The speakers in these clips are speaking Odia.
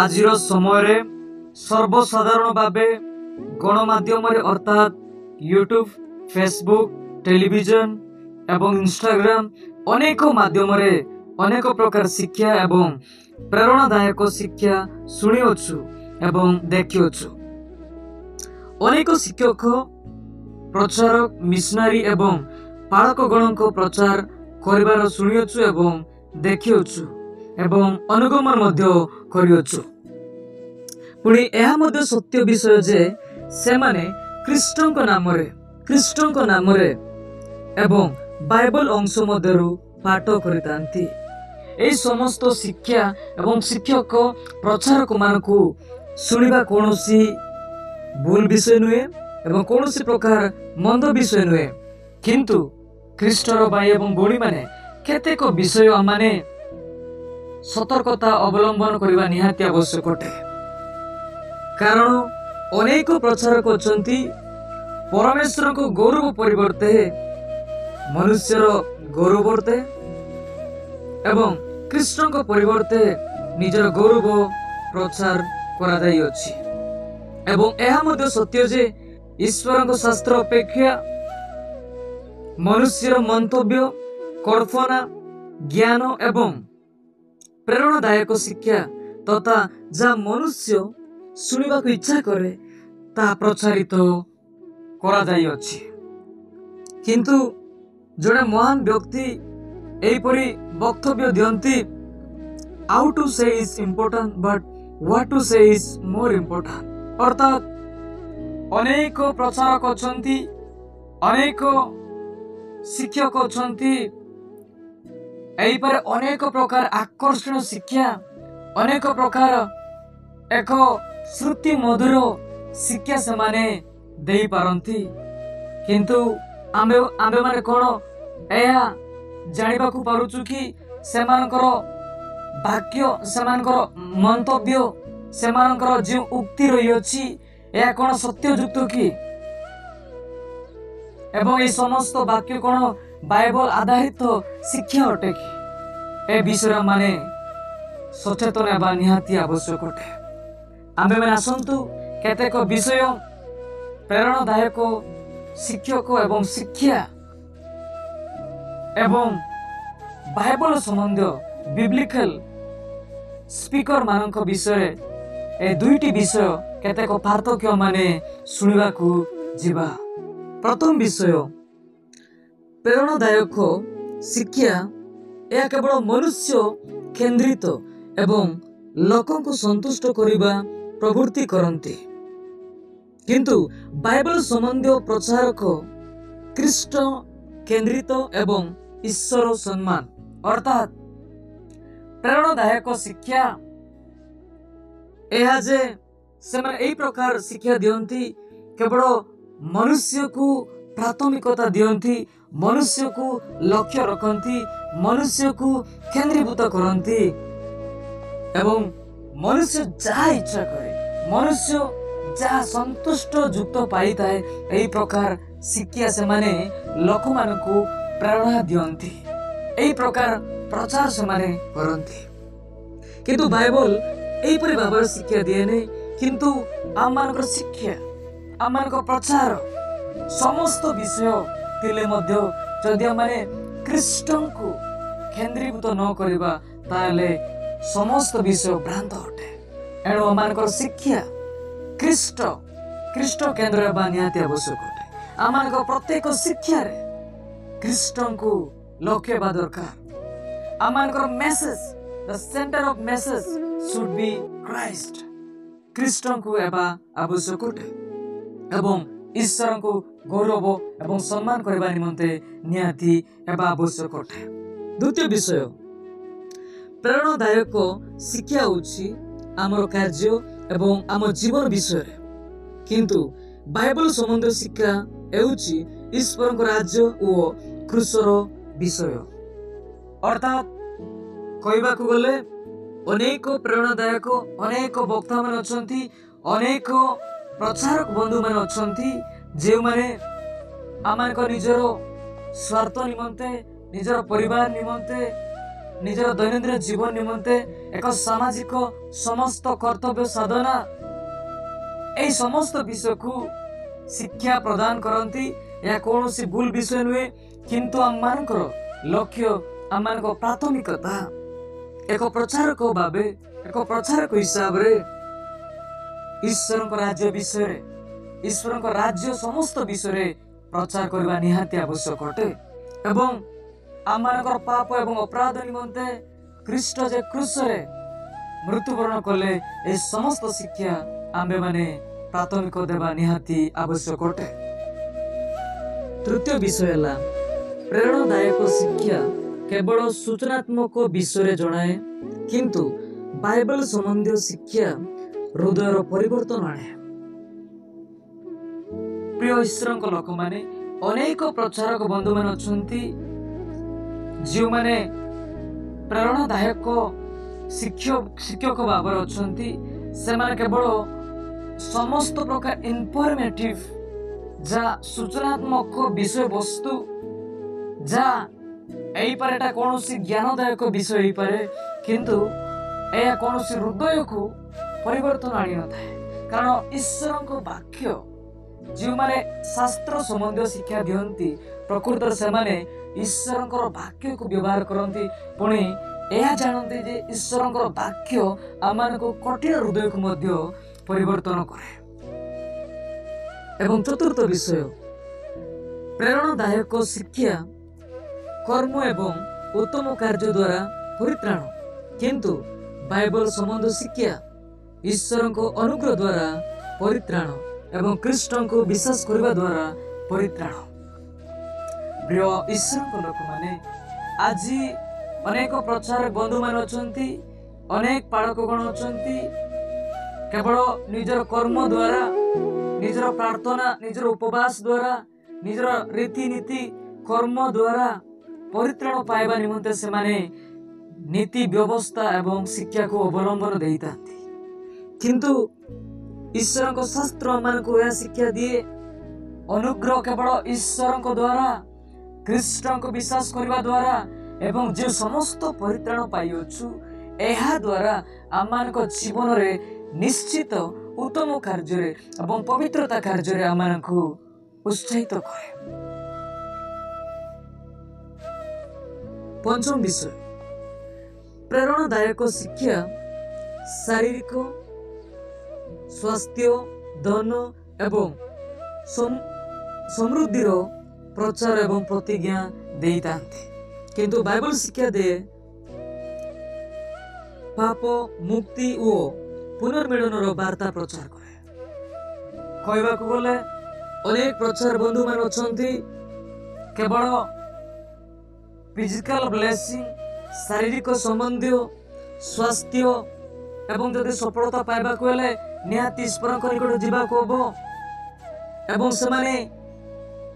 ଆଜିର ସମୟରେ ସର୍ବସାଧାରଣ ଭାବେ ଗଣମାଧ୍ୟମରେ ଅର୍ଥାତ୍ ୟୁଟ୍ୟୁବ୍, ଫେସବୁକ୍, ଟେଲିଭିଜନ ଏବଂ ଇନଷ୍ଟାଗ୍ରାମ ଅନେକ ମାଧ୍ୟମରେ ଅନେକ ପ୍ରକାର ଶିକ୍ଷା ଏବଂ ପ୍ରେରଣାଦାୟକ ଶିକ୍ଷା ଶୁଣିଅଛୁ ଏବଂ ଦେଖିଅଛୁ। ଅନେକ ଶିକ୍ଷକ, ପ୍ରଚାରକ, ମିଶନାରୀ ଏବଂ ପାଳକଗଣଙ୍କ ପ୍ରଚାର କରିବାର ଶୁଣିଅଛୁ ଏବଂ ଦେଖିଅଛୁ ଏବଂ ଅନୁଗମନ ମଧ୍ୟ କରିଅଛୁ। ପୁଣି ଏହା ମଧ୍ୟ ସତ୍ୟ ବିଷୟ ଯେ ସେମାନେ ଖ୍ରୀଷ୍ଟଙ୍କ ନାମରେ ଏବଂ ବାଇବଲ ଅଂଶ ମଧ୍ୟରୁ ପାଠ କରିଥାନ୍ତି। ଏହି ସମସ୍ତ ଶିକ୍ଷା ଏବଂ ଶିକ୍ଷକ ପ୍ରଚାରକମାନଙ୍କୁ ଶୁଣିବା କୌଣସି ଭୁଲ ବିଷୟ ନୁହେଁ ଏବଂ କୌଣସି ପ୍ରକାର ମନ୍ଦ ବିଷୟ ନୁହେଁ। କିନ୍ତୁ ଖ୍ରୀଷ୍ଟର ଭାଇ ଏବଂ ଭଉଣୀମାନେ, କେତେକ ବିଷୟ ଆମମାନେ ସତର୍କତା ଅବଲମ୍ବନ କରିବା ନିହାତି ଆବଶ୍ୟକ ଅଟେ। କାରଣ ଅନେକ ପ୍ରଚାରକ ଅଛନ୍ତି, ପରମେଶ୍ୱରଙ୍କ ଗୌରବ ପରିବର୍ତ୍ତେ ମନୁଷ୍ୟର ଗୌରବ ଅଟେ ଏବଂ ଖ୍ରୀଷ୍ଟଙ୍କ ପରିବର୍ତ୍ତେ ନିଜର ଗୌରବ ପ୍ରଚାର କରାଯାଇଅଛି। ଏବଂ ଏହା ମଧ୍ୟ ସତ୍ୟ ଯେ ଈଶ୍ୱରଙ୍କ ଶାସ୍ତ୍ର ଅପେକ୍ଷା ମନୁଷ୍ୟର ମନ୍ତବ୍ୟ, କଳ୍ପନା, ଜ୍ଞାନ ଏବଂ ପ୍ରେରଣାଦାୟକ ଶିକ୍ଷା ତଥା ଯାହା ମନୁଷ୍ୟ ଶୁଣିବାକୁ ଇଚ୍ଛା କରେ, ତାହା ପ୍ରଚାରିତ କରାଯାଇଅଛି। କିନ୍ତୁ ଜଣେ ମହାନ ବ୍ୟକ୍ତି ଏହିପରି ବକ୍ତବ୍ୟ ଦିଅନ୍ତି, "How to say is important, but what to say is more important." ଅର୍ଥାତ୍ ଅନେକ ପ୍ରଚାରକ ଅଛନ୍ତି, ଅନେକ ଶିକ୍ଷକ ଅଛନ୍ତି, ଏହିପରି ଅନେକ ପ୍ରକାର ଆକର୍ଷଣ ଶିକ୍ଷା, ଅନେକ ପ୍ରକାର ଏକ ଶ୍ରୁତି ମଧୁର ଶିକ୍ଷା ସେମାନେ ଦେଇପାରନ୍ତି। କିନ୍ତୁ ଆମ୍ଭେମାନେ କ'ଣ ଏହା ଜାଣିବାକୁ ପାରୁଛୁ କି ସେମାନଙ୍କର ବାକ୍ୟ, ସେମାନଙ୍କର ମନ୍ତବ୍ୟ, ସେମାନଙ୍କର ଯେଉଁ ଉକ୍ତି ରହିଅଛି, ଏହା କ'ଣ ସତ୍ୟଯୁକ୍ତ କି ଏବଂ ଏହି ସମସ୍ତ ବାକ୍ୟ କ'ଣ ବାଇବଲ ଆଧାରିତ ଶିକ୍ଷା ଅଟେ କି? ଏ ବିଷୟରେ ମାନେ ସଚେତନ ହେବା ନିହାତି ଆବଶ୍ୟକ ଅଟେ। ଆମ୍ଭେମାନେ ଆସନ୍ତୁ କେତେକ ବିଷୟ, ପ୍ରେରଣାଦାୟକ ଶିକ୍ଷକ ଏବଂ ଶିକ୍ଷା ଏବଂ ବାଇବଲ ସମ୍ବନ୍ଧୀୟ ବିବ୍ଲିକାଲ ସ୍ପିକର ମାନଙ୍କ ବିଷୟରେ ଏ ଦୁଇଟି ବିଷୟ କେତେକ ପାର୍ଥକ୍ୟ ମାନେ ଶୁଣିବାକୁ ଯିବା। ପ୍ରଥମ ବିଷୟ, ପ୍ରେରଣାଦାୟକ ଶିକ୍ଷା ଏହା କେବଳ ମନୁଷ୍ୟ କେନ୍ଦ୍ରିତ ଏବଂ ଲୋକଙ୍କୁ ସନ୍ତୁଷ୍ଟ କରିବା ପ୍ରବୃତ୍ତି କରନ୍ତି। କିନ୍ତୁ ବାଇବଲ ସମ୍ବନ୍ଧୀୟ ପ୍ରଚାରକ ଖ୍ରୀଷ୍ଟ କେନ୍ଦ୍ରିତ ଏବଂ ଈଶ୍ୱର ସମ୍ମାନ। ଅର୍ଥାତ୍ ପ୍ରେରଣାଦାୟକ ଶିକ୍ଷା ଏହା ଯେ ସେମାନେ ଏଇ ପ୍ରକାର ଶିକ୍ଷା ଦିଅନ୍ତି, କେବଳ ମନୁଷ୍ୟକୁ ପ୍ରାଥମିକତା ଦିଅନ୍ତି, ମନୁଷ୍ୟକୁ ଲକ୍ଷ୍ୟ ରଖନ୍ତି, ମନୁଷ୍ୟକୁ କେନ୍ଦ୍ରୀଭୂତ କରନ୍ତି ଏବଂ ମନୁଷ୍ୟ ଯାହା ଇଚ୍ଛା କରେ, ମନୁଷ୍ୟ ଯାହା ସନ୍ତୁଷ୍ଟ ଯୁକ୍ତ ପାଇଥାଏ, ଏହି ପ୍ରକାର ଶିକ୍ଷା ସେମାନେ ଲୋକମାନଙ୍କୁ ପ୍ରେରଣା ଦିଅନ୍ତି, ଏହି ପ୍ରକାର ପ୍ରଚାର ସେମାନେ କରନ୍ତି। କିନ୍ତୁ ବାଇବଲ ଏହିପରି ଭାବରେ ଶିକ୍ଷା ଦିଏନି। କିନ୍ତୁ ଆମମାନଙ୍କର ଶିକ୍ଷା, ଆମମାନଙ୍କ ପ୍ରଚାର ସମସ୍ତ ବିଷୟ ଥିଲେ ମଧ୍ୟ ଯଦି ଆମେ ଖ୍ରୀଷ୍ଟଙ୍କୁ କେନ୍ଦ୍ରୀଭୂତ ନ କରିବା, ତାହେଲେ ସମସ୍ତ ବିଷୟ ଭ୍ରାନ୍ତ ଅଟେ। ଏଣୁ ଆମମାନଙ୍କର ଶିକ୍ଷା ଖ୍ରୀଷ୍ଟ କେନ୍ଦ୍ର ହେବା ନିହାତି ଆବଶ୍ୟକ ଅଟେ। ଆମମାନଙ୍କ ପ୍ରତ୍ୟେକ ଶିକ୍ଷାରେ ଖ୍ରୀଷ୍ଟଙ୍କୁ ଲକ୍ଷ୍ୟ ହେବା ଦରକାର। ଆମମାନଙ୍କର message, the center of message should be Christ. ଖ୍ରୀଷ୍ଟଙ୍କୁ ହେବା ଆବଶ୍ୟକ ଅଟେ ଏବଂ ଈଶ୍ୱରଙ୍କୁ ଗୌରବ ଏବଂ ସମ୍ମାନ କରିବା ନିମନ୍ତେ ନିହାତି ହେବା ଆବଶ୍ୟକ ଅଟେ। ଦ୍ୱିତୀୟ ବିଷୟ, ପ୍ରେରଣାଦାୟକ ଶିକ୍ଷା ହେଉଛି ଆମର କାର୍ଯ୍ୟ ଏବଂ ଆମ ଜୀବନ ବିଷୟରେ। କିନ୍ତୁ ବାଇବଲ ସମ୍ବନ୍ଧୀୟ ଶିକ୍ଷା ହେଉଛି ଈଶ୍ୱରଙ୍କ ରାଜ୍ୟ ଓ କ୍ରୁଶର ବିଷୟ। ଅର୍ଥାତ୍ କହିବାକୁ ଗଲେ ଅନେକ ପ୍ରେରଣାଦାୟକ, ଅନେକ ବକ୍ତାମାନେ ଅଛନ୍ତି, ଅନେକ ପ୍ରଚାରକ ବନ୍ଧୁମାନେ ଅଛନ୍ତି, ଯେଉଁମାନେ ଆମମାନଙ୍କ ନିଜର ସ୍ୱାର୍ଥ ନିମନ୍ତେ, ନିଜର ପରିବାର ନିମନ୍ତେ, ନିଜର ଦୈନନ୍ଦିନ ଜୀବନ ନିମନ୍ତେ ଏକ ସାମାଜିକ ସମସ୍ତ କର୍ତ୍ତବ୍ୟ ସାଧନା, ଏହି ସମସ୍ତ ବିଷୟକୁ ଶିକ୍ଷା ପ୍ରଦାନ କରନ୍ତି। ଏହା କୌଣସି ଭୁଲ ବିଷୟ ନୁହେଁ, କିନ୍ତୁ ଆମମାନଙ୍କର ଲକ୍ଷ୍ୟ, ଆମମାନଙ୍କ ପ୍ରାଥମିକତା ଏକ ପ୍ରଚାରକ ଭାବେ, ଏକ ପ୍ରଚାରକ ହିସାବରେ ଈଶ୍ୱରଙ୍କ ରାଜ୍ୟ ବିଷୟରେ, ଈଶ୍ୱରଙ୍କ ରାଜ୍ୟ ସମସ୍ତ ବିଷୟରେ ପ୍ରଚାର କରିବା ନିହାତି ଆବଶ୍ୟକ ଅଟେ। ଏବଂ ଆମମାନଙ୍କର ପାପ ଏବଂ ଅପରାଧ ନିମନ୍ତେ ଖ୍ରୀଷ୍ଟ ଯେ କ୍ରୁଶରେ ମୃତ୍ୟୁବରଣ କଲେ, ଏହି ସମସ୍ତ ଶିକ୍ଷା ଆମ୍ଭେମାନେ ପ୍ରାଥମିକ ଦେବା ନିହାତି ଆବଶ୍ୟକ ଅଟେ। ତୃତୀୟ ବିଷୟ ହେଲା ପ୍ରେରଣାଦାୟକ ଶିକ୍ଷା କେବଳ ସୂଚନାତ୍ମକ ବିଷୟରେ ଜଣାଏ, କିନ୍ତୁ ବାଇବେଲ ସମ୍ବନ୍ଧୀୟ ଶିକ୍ଷା ହୃଦୟର ପରିବର୍ତ୍ତନ ଆଣେ। ପ୍ରିୟ ଈଶ୍ୱରଙ୍କ ଲୋକମାନେ, ଅନେକ ପ୍ରଚାରକ ବନ୍ଧୁମାନେ ଅଛନ୍ତି ଯେଉଁମାନେ ପ୍ରେରଣାଦାୟକ ଶିକ୍ଷକ ଭାବରେ ଅଛନ୍ତି। ସେମାନେ କେବଳ ସମସ୍ତ ପ୍ରକାର ଇନଫର୍ମେଟିଭ, ଯାହା ସୂଚନାତ୍ମକ ବିଷୟବସ୍ତୁ, ଯାହା ହେଇପାରେ ଏଟା କୌଣସି ଜ୍ଞାନଦାୟକ ବିଷୟ ହେଇପାରେ, କିନ୍ତୁ ଏହା କୌଣସି ହୃଦୟକୁ ପରିବର୍ତ୍ତନ ଆଣିନଥାଏ। କାରଣ ଈଶ୍ୱରଙ୍କ ବାକ୍ୟ ଯେଉଁମାନେ ଶାସ୍ତ୍ର ସମ୍ବନ୍ଧୀୟ ଶିକ୍ଷା ଦିଅନ୍ତି, ପ୍ରକୃତରେ ସେମାନେ ଈଶ୍ୱରଙ୍କର ବାକ୍ୟକୁ ବ୍ୟବହାର କରନ୍ତି। ପୁଣି ଏହା ଜାଣନ୍ତି ଯେ ଈଶ୍ୱରଙ୍କର ବାକ୍ୟ ଆମମାନଙ୍କୁ କଠିନ ହୃଦୟକୁ ମଧ୍ୟ ପରିବର୍ତ୍ତନ କରେ। ଏବଂ ଚତୁର୍ଥ ବିଷୟ, ପ୍ରେରଣାଦାୟକ ଶିକ୍ଷା କର୍ମ ଏବଂ ଉତ୍ତମ କାର୍ଯ୍ୟ ଦ୍ୱାରା ପରିତ୍ରାଣ, କିନ୍ତୁ ବାଇବଲ ସମ୍ବନ୍ଧ ଶିକ୍ଷା ଈଶ୍ୱରଙ୍କ ଅନୁଗ୍ରହ ଦ୍ୱାରା ପରିତ୍ରାଣ ଏବଂ ଖ୍ରୀଷ୍ଟଙ୍କୁ ବିଶ୍ୱାସ କରିବା ଦ୍ୱାରା ପରିତ୍ରାଣ। ପ୍ରିୟ ଈଶ୍ୱରଙ୍କ ଲୋକମାନେ, ଆଜି ଅନେକ ପ୍ରଚାର ବନ୍ଧୁମାନେ ଅଛନ୍ତି, ଅନେକ ପାଳକଗଣ ଅଛନ୍ତି, କେବଳ ନିଜର କର୍ମ ଦ୍ୱାରା, ନିଜର ପ୍ରାର୍ଥନା, ନିଜର ଉପବାସ ଦ୍ୱାରା, ନିଜର ରୀତିନୀତି କର୍ମ ଦ୍ୱାରା ପରିତ୍ରାଣ ପାଇବା ନିମନ୍ତେ ସେମାନେ ନୀତି ବ୍ୟବସ୍ଥା ଏବଂ ଶିକ୍ଷାକୁ ଅବଲମ୍ବନ ଦେଇଥାନ୍ତି। କିନ୍ତୁ ଈଶ୍ୱରଙ୍କ ଶାସ୍ତ୍ର ଆମମାନଙ୍କୁ ଏହା ଶିକ୍ଷା ଦିଏ, ଅନୁଗ୍ରହ କେବଳ ଈଶ୍ୱରଙ୍କ ଦ୍ୱାରା, ଖ୍ରୀଷ୍ଟଙ୍କୁ ବିଶ୍ୱାସ କରିବା ଦ୍ୱାରା ଏବଂ ଯେଉଁ ସମସ୍ତ ପରିତ୍ରାଣ ପାଇଅଛୁ ଏହା ଦ୍ୱାରା ଆମମାନଙ୍କ ଜୀବନରେ ନିଶ୍ଚିତ ଉତ୍ତମ କାର୍ଯ୍ୟରେ ଏବଂ ପବିତ୍ରତା କାର୍ଯ୍ୟରେ ଆମମାନଙ୍କୁ ଉତ୍ସାହିତ କରେ। ପଞ୍ଚମ ବିଷୟ, ପ୍ରେରଣାଦାୟକ ଶିକ୍ଷା ଶାରୀରିକ ସ୍ୱାସ୍ଥ୍ୟ, ଧନ ଏବଂ ସମୃଦ୍ଧିର ପ୍ରଚାର ଏବଂ ପ୍ରତିଜ୍ଞା ଦେଇଥାନ୍ତି, କିନ୍ତୁ ବାଇବଲ ଶିକ୍ଷା ଦିଏ ପାପ ମୁକ୍ତି ଓ ପୁନର୍ମିଳନର ବାର୍ତ୍ତା ପ୍ରଚାର କରେ। କହିବାକୁ ଗଲେ ଅନେକ ପ୍ରଚାର ବନ୍ଧୁମାନେ ଅଛନ୍ତି କେବଳ ଫିଜିକାଲ ବ୍ଲେସିଂ, ଶାରୀରିକ ସମ୍ବନ୍ଧୀୟ ସ୍ୱାସ୍ଥ୍ୟ ଏବଂ ଯଦି ସଫଳତା ପାଇବାକୁ ହେଲେ ନିହାତି ଈଶ୍ୱରଙ୍କ ନିକଟ ଯିବାକୁ ହେବ, ଏବଂ ସେମାନେ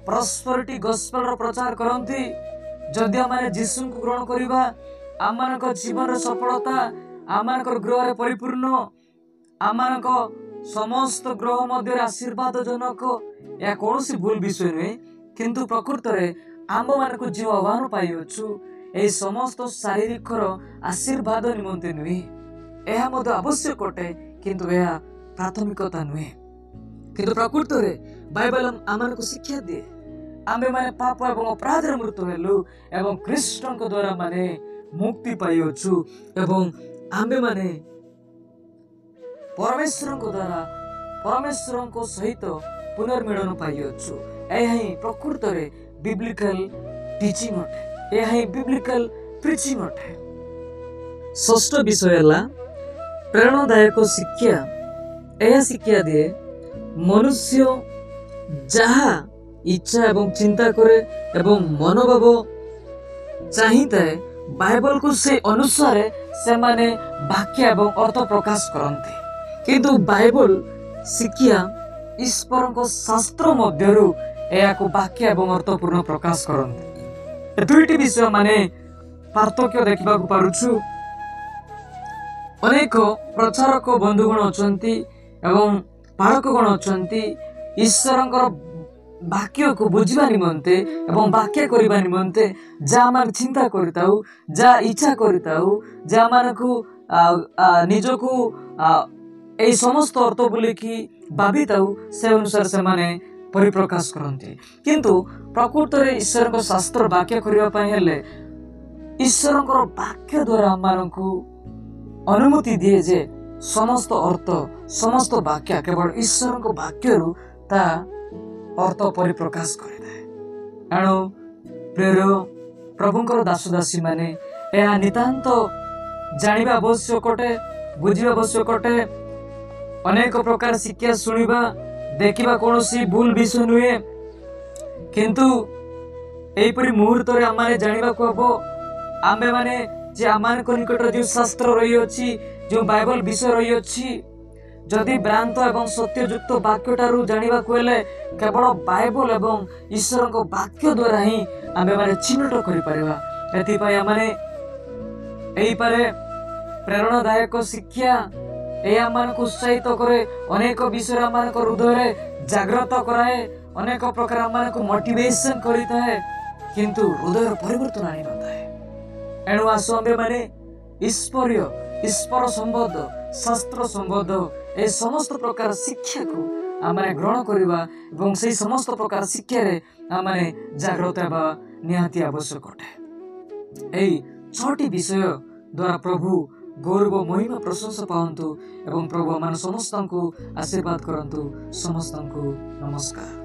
ପ୍ରସ୍ପରିଟି ଗସ୍ପେଲର ପ୍ରଚାର କରନ୍ତି। ଯଦି ଆମେ ଯୀଶୁଙ୍କୁ ଗ୍ରହଣ କରିବା, ଆମମାନଙ୍କ ଜୀବନର ସଫଳତା, ଆମମାନଙ୍କର ଗୃହରେ ପରିପୂର୍ଣ୍ଣ, ଆମମାନଙ୍କ ସମସ୍ତ ଗ୍ରହ ମଧ୍ୟରେ ଆଶୀର୍ବାଦଜନକ, ଏହା କୌଣସି ଭୁଲ ବିଷୟ ନୁହେଁ। କିନ୍ତୁ ପ୍ରକୃତରେ ଆମ୍ଭମାନଙ୍କୁ ଯେଉଁ ଆହ୍ୱାନ ପାଇଅଛୁ ଏହି ସମସ୍ତ ଶାରୀରିକର ଆଶୀର୍ବାଦ ନିମନ୍ତେ ନୁହେଁ। ଏହା ମଧ୍ୟ ଆବଶ୍ୟକ ଅଟେ, କିନ୍ତୁ ଏହା ପ୍ରାଥମିକତା ନୁହେଁ। କିନ୍ତୁ ପ୍ରକୃତରେ ବାଇବେଲ ଆମମାନଙ୍କୁ ଶିକ୍ଷା ଦିଏ ଆମ୍ଭେମାନେ ପାପ ଏବଂ ଅପରାଧରେ ମୃତ ହେଲୁ ଏବଂ ଖ୍ରୀଷ୍ଟଙ୍କ ଦ୍ୱାରା ମାନେ ମୁକ୍ତି ପାଇଅଛୁ ଏବଂ ଆମ୍ଭେମାନେ ପରମେଶ୍ୱରଙ୍କ ଦ୍ୱାରା ପରମେଶ୍ୱରଙ୍କ ସହିତ ପୁନର୍ମିଳନ ପାଇଅଛୁ। ଏହା ହିଁ ପ୍ରକୃତରେ ବିବ୍ଲିକାଲ ଟିଚିଂ ଅଟେ, ଏହା ହିଁ ବିବ୍ଲିକାଲ ପ୍ରିଚିଂ ଅଟେ। ଷଷ୍ଠ ବିଷୟ ହେଲା ପ୍ରେରଣାଦାୟକ ଶିକ୍ଷା। ଏହା ଶିକ୍ଷା ଦିଏ ମନୁଷ୍ୟ ଯାହା ଇଚ୍ଛା ଏବଂ ଚିନ୍ତା କରେ ଏବଂ ମନୋଭାବ ଚାହିଁଥାଏ, ବାଇବଲକୁ ସେ ଅନୁସାରେ ସେମାନେ ବାକ୍ୟ ଏବଂ ଅର୍ଥ ପ୍ରକାଶ କରନ୍ତି। କିନ୍ତୁ ବାଇବଲ ଶିକ୍ଷା ଈଶ୍ୱରଙ୍କ ଶାସ୍ତ୍ର ମଧ୍ୟରୁ ଏହାକୁ ବାକ୍ୟ ଏବଂ ଅର୍ଥପୂର୍ଣ୍ଣ ପ୍ରକାଶ କରନ୍ତି। ଏ ଦୁଇଟି ବିଷୟ ମାନେ ପାର୍ଥକ୍ୟ ଦେଖିବାକୁ ପାରୁଛୁ। ଅନେକ ପ୍ରଚାରକ ବନ୍ଧୁଗଣ ଅଛନ୍ତି ଏବଂ ପାଳକଗଣ ଅଛନ୍ତି, ଈଶ୍ୱରଙ୍କର ବାକ୍ୟକୁ ବୁଝିବା ନିମନ୍ତେ ଏବଂ ବାକ୍ୟ କରିବା ନିମନ୍ତେ ଯାହା ଆମେ ଚିନ୍ତା କରିଥାଉ, ଯାହା ଇଚ୍ଛା କରିଥାଉ, ଯାହାମାନଙ୍କୁ ନିଜକୁ ଏଇ ସମସ୍ତ ଅର୍ଥ ବୋଲିକି ଭାବିଥାଉ, ସେ ଅନୁସାରେ ସେମାନେ ପରିପ୍ରକାଶ କରନ୍ତି। କିନ୍ତୁ ପ୍ରକୃତରେ ଈଶ୍ୱରଙ୍କ ଶାସ୍ତ୍ର ବାକ୍ୟ କରିବା ପାଇଁ ହେଲେ ଈଶ୍ୱରଙ୍କର ବାକ୍ୟ ଦ୍ୱାରା ଆମମାନଙ୍କୁ ଅନୁମତି ଦିଏ ଯେ ସମସ୍ତ ଅର୍ଥ, ସମସ୍ତ ବାକ୍ୟ କେବଳ ଈଶ୍ୱରଙ୍କ ବାକ୍ୟରୁ ତା ଅର୍ଥ ପରିପ୍ରକାଶ କରିଥାଏ। ଏଣୁ ପ୍ରିୟ ପ୍ରଭୁଙ୍କର ଦାସ ଦାସୀମାନେ, ଏହା ନିତାନ୍ତ ଜାଣିବା ଆବଶ୍ୟକ ଅଟେ, ବୁଝିବା ଆବଶ୍ୟକ ଅଟେ। ଅନେକ ପ୍ରକାର ଶିକ୍ଷା ଶୁଣିବା, ଦେଖିବା କୌଣସି ଭୁଲ ବିଷୟ ନୁହେଁ, କିନ୍ତୁ ଏହିପରି ମୁହୂର୍ତ୍ତରେ ଆମମାନେ ଜାଣିବାକୁ ହବ ଆମ୍ଭେମାନେ ଯେ ଆମମାନଙ୍କ ନିକଟରେ ଯେଉଁ ଶାସ୍ତ୍ର ରହିଅଛି, ଯେଉଁ ବାଇବଲ ବିଷୟ ରହିଅଛି, ଯଦି ଭ୍ରାନ୍ତ ଏବଂ ସତ୍ୟଯୁକ୍ତ ବାକ୍ୟଠାରୁ ଜାଣିବାକୁ ହେଲେ କେବଳ ବାଇବଲ ଏବଂ ଈଶ୍ୱରଙ୍କ ବାକ୍ୟ ଦ୍ୱାରା ହିଁ ଆମ୍ଭେମାନେ ଚିହ୍ନଟ କରିପାରିବା। ଏଥିପାଇଁ ଆମମାନେ ଏହିପାରେ ପ୍ରେରଣାଦାୟକ ଶିକ୍ଷା ଏହା ଆମମାନଙ୍କୁ ଉତ୍ସାହିତ କରେ, ଅନେକ ବିଷୟରେ ଆମମାନଙ୍କ ହୃଦୟରେ ଜାଗ୍ରତ କରାଏ, ଅନେକ ପ୍ରକାର ଆମମାନଙ୍କୁ ମୋଟିଭେସନ କରିଥାଏ, କିନ୍ତୁ ହୃଦୟର ପରିବର୍ତ୍ତନ ଆଣିନଥାଏ। ଏଣୁ ଆସୁ ଆମ୍ଭେମାନେ ଈଶ୍ୱରୀୟ, ଈଶ୍ୱର ସମ୍ବନ୍ଧ, ଶାସ୍ତ୍ର ସମ୍ବନ୍ଧ ଏ ସମସ୍ତ ପ୍ରକାର ଶିକ୍ଷାକୁ ଆମମାନେ ଗ୍ରହଣ କରିବା ଏବଂ ସେଇ ସମସ୍ତ ପ୍ରକାର ଶିକ୍ଷାରେ ଆମମାନେ ଜାଗ୍ରତ ହେବା ନିହାତି ଆବଶ୍ୟକ ଅଟେ। ଏଇ 6ଟି ବିଷୟ ଦ୍ୱାରା ପ୍ରଭୁ ଗୌରବ, ମହିମା, ପ୍ରଶଂସା ପାଆନ୍ତୁ ଏବଂ ପ୍ରଭୁ ଆମମାନେ ସମସ୍ତଙ୍କୁ ଆଶୀର୍ବାଦ କରନ୍ତୁ। ସମସ୍ତଙ୍କୁ ନମସ୍କାର।